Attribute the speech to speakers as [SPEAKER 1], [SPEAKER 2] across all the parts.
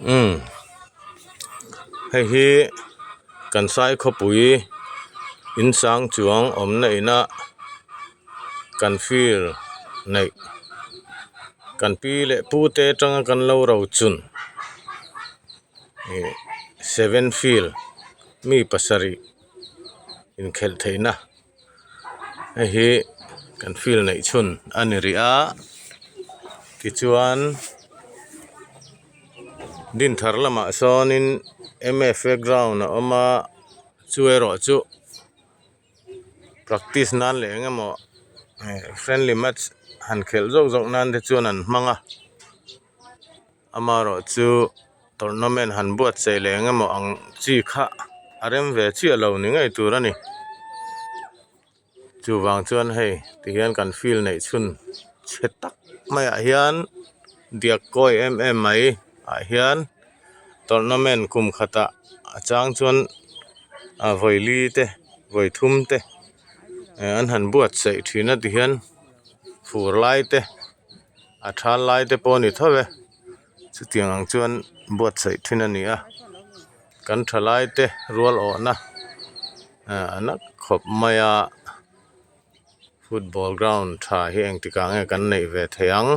[SPEAKER 1] Umm hei hi kan sai khawpui insang chuang awmna inah kan field neih kan pi leh pu te atanga kan lo rochun ih seven field mi pasarih inkhelh theihna. Hei hi kan field neih chhun a ni rih a tichuan dinthar lamah sawnin mfa ground a awm a chu erawh chu practice nan leh eng emaw friendly match han khelh zawk zawk nan te chuan an hmang a amaherawh chu tournament han buatsaih leh eng emaw ang chi kha a rem ve chiah lo ni ngei tur a ni chuvang chuan hei tihian kan field neih chhun chhe tak maiah hian diak kawi em em mai ah hian tournament kum khatah a chang chuan a vawi li te vawi thum te an han buatsaih thin a tihian fur lai te. A thal lai te pawh a ni tho e chutiang ang chuan buatsaih thin a ni a kan thalai te rual awhna a na khawp mai a football ground tha hi engtik ah nge kan neih ve theih ang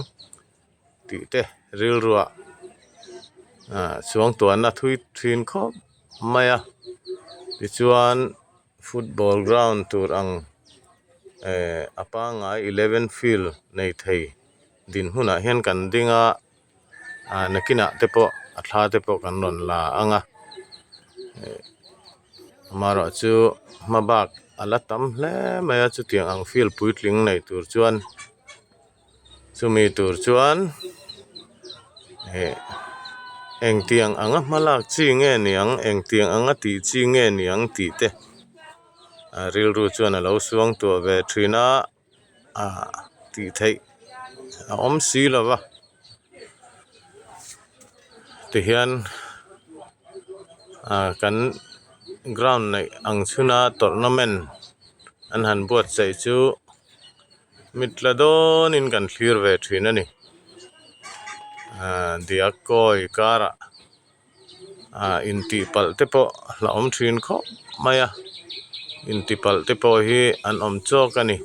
[SPEAKER 1] tih te rilruah suangtuahna thui thin khawp mai a tichuan. Football ground tur ang ehh a pangngai eleven field nei thei dinhmunah hian kan ding a ah nakinah te pawh a thla te pawh kan rawn la ang a ehh amaherawh chu hma bak a la tam hle mai a chutiang ang field puitling nei tur chuan. Chumi tur chuan eh engtiang anga hma lak chi nge niang engtiang anga tih chi nge niang tih te a rilru chuan a lo suang tuah ve thin a ah tih theih a awm si lo va tihian ah kan ground neih ang chhuna tournament an han buatsaih chu. Mitla dawnin kan thlir ve thin a ni ahh diak kawi karah ah intih palh te pawh la awm thin khawp mai a inti palh te pawh hi an awm chawk a ni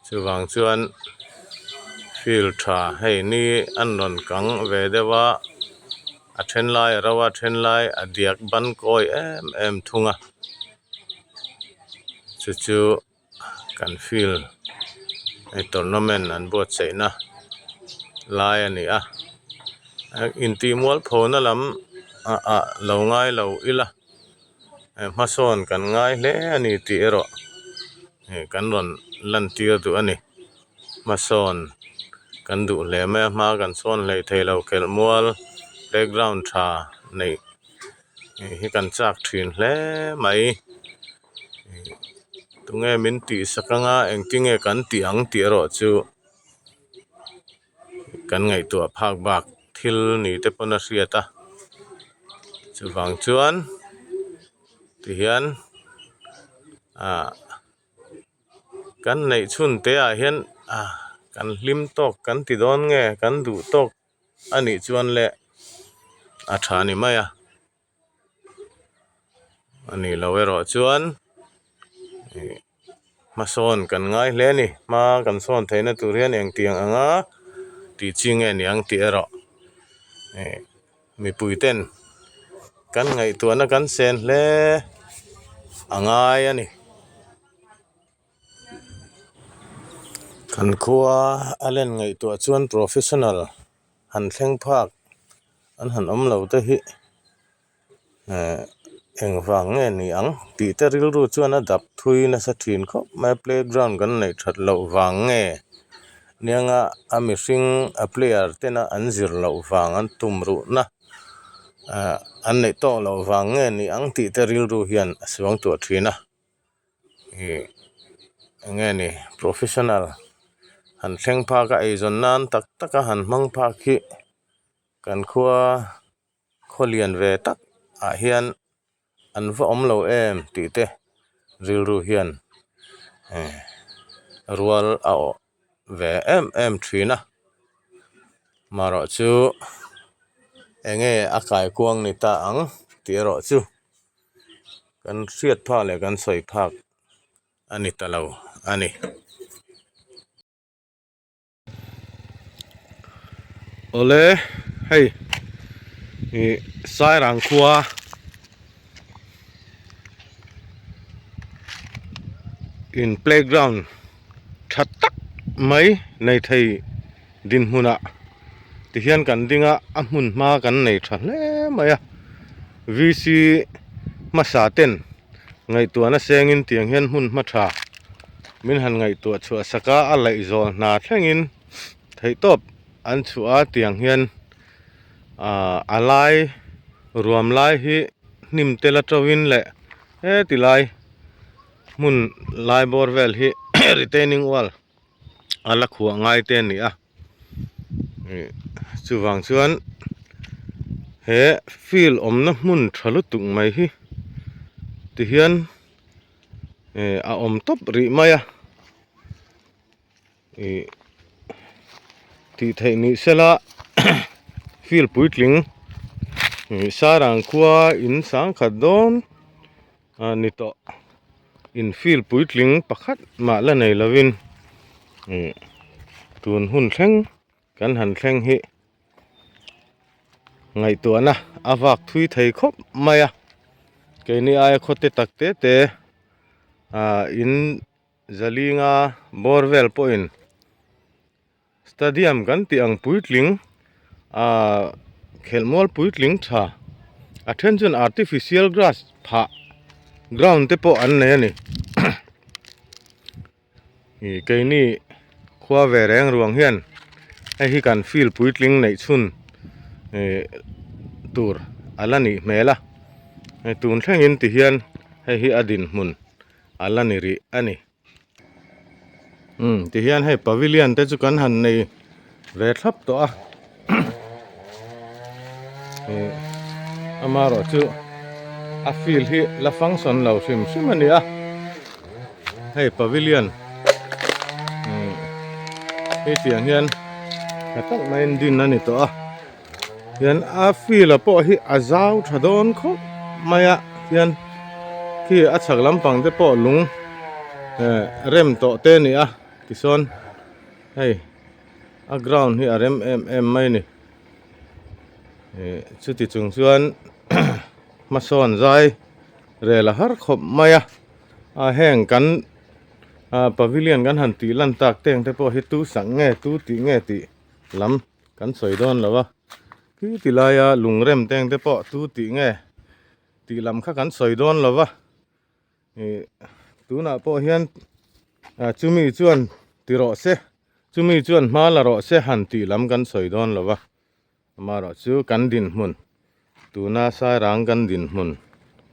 [SPEAKER 1] chuvang chuan field tha hei ni an rawn kang ve deuh a a then lai a ro a a then lai a diak ban kawi em em thung a. Chu chu kan field hei tournament an buatsaihna lai a ni a intih mualphona lam ah ah lo ngai lo ila hmasawn kan ngai hle a ni tih erawh kan rawn lan tir duh a ni hmasawn kan duh hle mai a hma kan sawn hleithei lo khelhmual playground tha neih. Hei hi kan chak thin hle mai tunge min tih sak anga engtinge kan tih ang tih erawh chu kan ngaihtuah phak bak thil ni te pawn a hriat a chuvang chuan tihian ah kan neih chhun te ah hian ah kan hlim tawk kan ti dawn nge kan duh tawk. A nih chuan le a tha ni mai a a nih loh erawh chuan ih hmasawn kan ngai hle a ni hma kan sawn theihna tur hian engtiang anga tih chi nge ni ang tih erawh ih mipui ten kan ngaihtuahna kan sen hle a ngai a ni. Kan khua a len ngaihtuah chuan professional han thleng phak an han awm lo te hi eh engvang nge ni ang tih te rilru chuan a dap thui nasa thin khawp mai a playground kan neih that loh vang nge nianga a mihring a player tena an zir loh vang an tum ruhna ah an neih tawk loh vang nge ni ang tih te rilru hian a suang tuah thin a. Ih eng nge ni professional han thleng phak a eizawn nan tak tak a han hmang phak hi kan khua khaw lian ve tak ah hian an va awm lo em tih te rilru hian eh rual a awh ve em em thin a. Marawh chu eng nge a kaikuang ni ta ang tih erawh chu kan hriat phak leh kan sawi phak a ni ta lo a ni. Awle hei ih Sairang khua in playground tha tak mai nei thei dinhmunah tihian kan ding a a hmun hma kan nei tha hle mai a V C hmasa ten ngaihtuahna sengin tiang hian hmun hma tha min han ngaihtuah chhuah sak a a laih zawl hna thlengin theihtawp an chhuah a tiang hian ahh a lai ruam lai hi hnim te la to in leh heti lai hmun lai bawr vel hi retaining wall a la khuah ngai te a ni a ih chuvang chuan he field awmna hmun tha lutuk mai hi tihian ih a awm tawp rih mai a ih tih theih ni sela field puitling ih sarang khua in sangkhat dawn. A ni tawh in field puitling pakhat mah la nei lovin ih tun hun thleng kan han thleng hi ngaihtuahna a vak thui thei khawp mai a keini aia khawte tak te te ah in zalinga bawr vel pawhin. Stadium kan tih ang puitling ahh khelhmual puitling tha a then chuan artificial grass phah ground te pawh an nei a ni ih keini khua ve reng ruang hian hei hi kan field puitling neih chhun ih tur a la nih hmel a hei tun thlengin ti hian hei hi a dinhmun a la ni rih a ni. Umm tihian hei pavilion te chu kan han nei ve thlap tawh a ih amaherawh chu a field hi la function lo hrim hrim a ni a hei pavilion umm hei tiang hian tha tak maiin din a ni tawh a. Hian a field ah pawh hi a zau tha dawn khawp mai a hian khi a chhak lampang te pawh lung eh rem tawh te a ni a tichuan hei a ground hi a rem em em mai a ni ih chuti chung chuan hmasawn zai rel a har khawp mai a a heng kan ah pavilion kan han tih lan tak teng te pawh hi tu sak nge tu tih nge tih lam. Kan sawi dawn lo a, khi ti laia lungrem teng te pawh tu tih nge tih lam kha kan sawi dawn lo va, ih tunah pawh hian chumi chuan ti rawh se chumi chuan hma la rawh se han tih lam kan sawi dawn lo va, amaherawh chu kan dinhmun Tuna Sairang kan dinhmun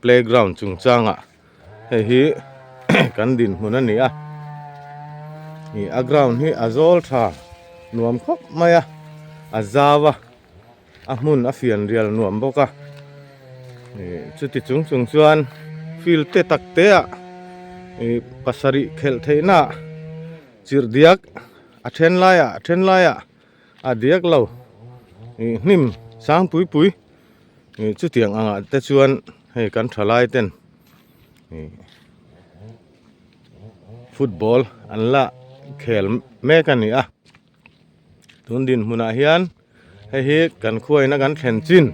[SPEAKER 1] playground chungchangah hei hi kan dinhmun a ni a ih a ground hi a zawl tha nuam khawp mai a a zau a a hmun a fian rial nuam bawk a ih chuti chung chung chuan field te tak te ah ih pasarih khelh theihna ah chirh diak a then laiah a then laiah. A diak lo ih hnim sang pui pui ih chutiang angah te chuan hei kan thalai ten ih football an la khel mek a ni a tun dinhmunah hian hei hi kan khuaina kan thlen chin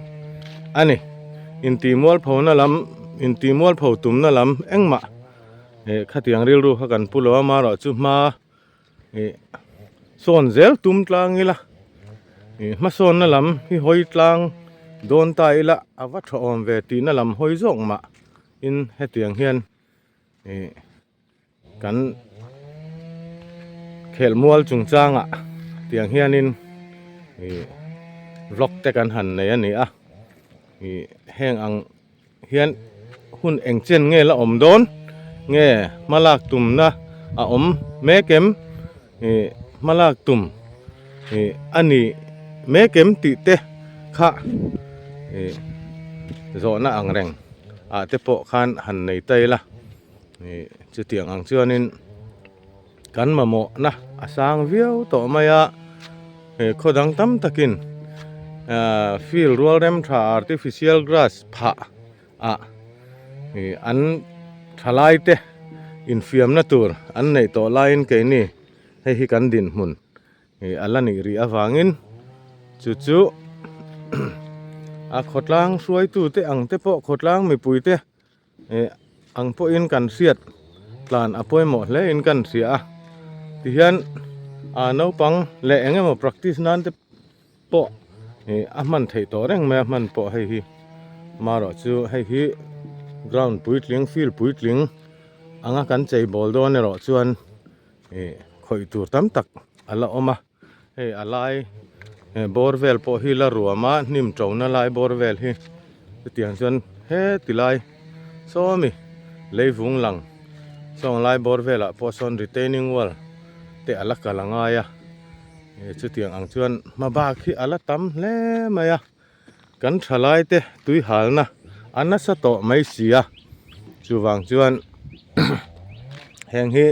[SPEAKER 1] a ni intih mualphona lam intih mualpho tumna lam engmah ih khatiang rilru kha kan pu lo a amaherawhchu hma. Ih sawn zel tum tlang ila ih hmasawnna lam hi hawi tlang dawn ta ila a va tha awm ve tihna lam hawi zawk mah in hetiang hian ih kan khelhmual chungchangah tiang hianin ih vlog te kan han nei a ni a ih heng ang. Hian hun eng chen nge la awm dawn nge hmalak tumna a awm mek em ih hmalak tum ih a ni mek em tih te kha ih zawhna ang reng ah te pawh khan han nei ta ila ih chutiang ang chuanin kan mamawhna a sang viau tawh mai a. Khaw dang tam takin field rual rem tha artificial grass phah ah an thalai te infiamna tur an neih tawh laiin keini hei hi kan dinhmun a la nih rih avangin chu chu a khawtlang hruaitute ang te pawh khawtlang mipuite Eh ang pawhin kan hriat tlan a pawimawh hle in kan hria a tihian ah naupang leh eng emaw practice nan te pawh ih a hman theih tawh reng mai a hman pawh hei hi marawh chu hei hi ground puitling field puitling anga kan chei bawl dawn erawh chuan ih khawih tur tam tak a la awm a. Hei a lai bawr vel pawh hi la ruam a hnim ṭona lai bawr vel hi chutiang chuan heti lai sawmi leivung lang sawng lai bawr velah pawh sawn retaining wall te a la kal a ngai a chutiang ang chuan hma bak hi a la tam hle mai a kan thalai te tui halna a nasa tawh mai si a chuvang chuan heng hi.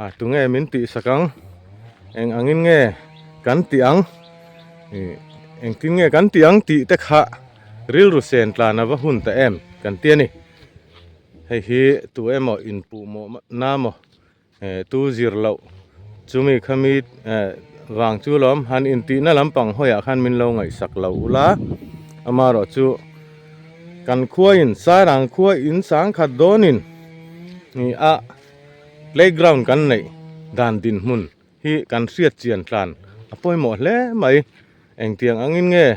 [SPEAKER 1] A tunge min tih sak ang? Eng angin nge kan tih ang? Ih engtin nge kan tih ang tih te kha rilru sen tlan a va hun ta em kan ti a ni. Hei hi tu emaw inpuh mawh na maw eh tu zir loh chumi khami eh vang chu lawm han intihna lampang hawiah khan min lo ngaihsak lo ula amaherawh chu kan khuain Sairang khua in sangkhat dawnin ih a. Playground kan neih dan dinhmun hi kan hriat chian tlan a pawimawh hle mai. Engtiang angin nge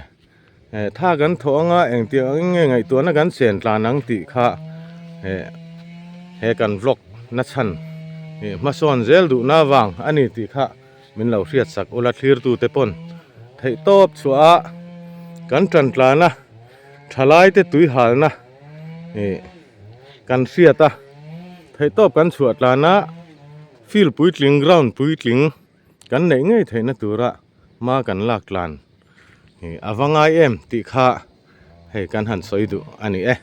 [SPEAKER 1] eh tha kan thawh anga engtiang angin nge ngaihtuahna kan chen tlan ang tih kha eh he kan vlog na chhan ih hmasawn zel duhna vang a ni tih kha min lo hriat sak ula thlirtute pawn theih tawp chhuah a kan tan tlan a thalai te tui halna ih Kan hriat a, theihtawp kan chhuah tlan a, field puitling ground puitling kan neih ngei theihna tura hma kan lak tlan hi a va ngai em tih kha hei kan han sawi duh a ni e.